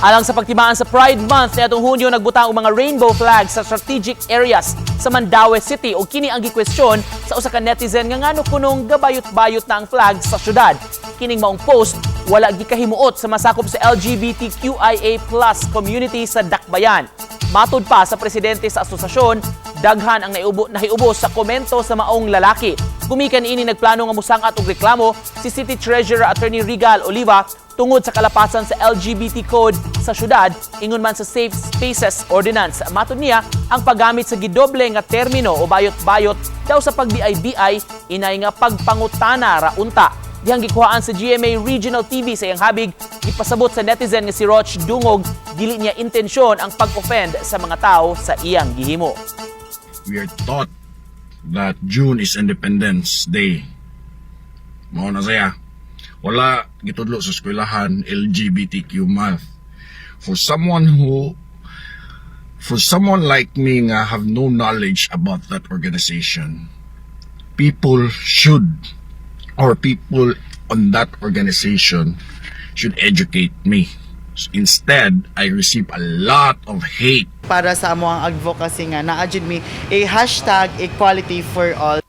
Alang sa pagtibaan sa Pride Month niadtong Hunyo, nagbutang og mga rainbow flags sa strategic areas sa Mandaue City ug kini ang gikwestiyon sa usa ka netizen nga ngano kunong gabayot-bayot na ang flag sa syudad. Kining maong post wala gikahimuot sa masakop sa LGBTQIA+ community sa Dakbayan. Matud pa sa presidente sa asosasyon, daghan ang nahiubo sa komento sa maong lalaki. Gumikan ini, nagplano nga musangat og reklamo si City Treasurer Attorney Regal Oliva tungod sa kalapasan sa LGBT code sa syudad, ingon man sa Safe Spaces Ordinance. Matod niya, ang paggamit sa gidoble nga termino o bayot-bayot daw sa pagbi-bi inay nga pagpangutana ra unta. Dihang gikuhaan sa GMA Regional TV sa iyang habig, ipasabot sa netizen nga si Roch Dungog, dili niya intensyon ang pag-offend sa mga tao sa iyang gihimo. We are taught that June is Independence Day. Mao na siya. Wala gitudlo sa eskwelahan LGBTQ month. For someone like me nga have no knowledge about that organization, people should or people on that organization should educate me. Instead, I receive a lot of hate. Para sa amo ang advocacy nga naa jud mi a #EqualityForAll.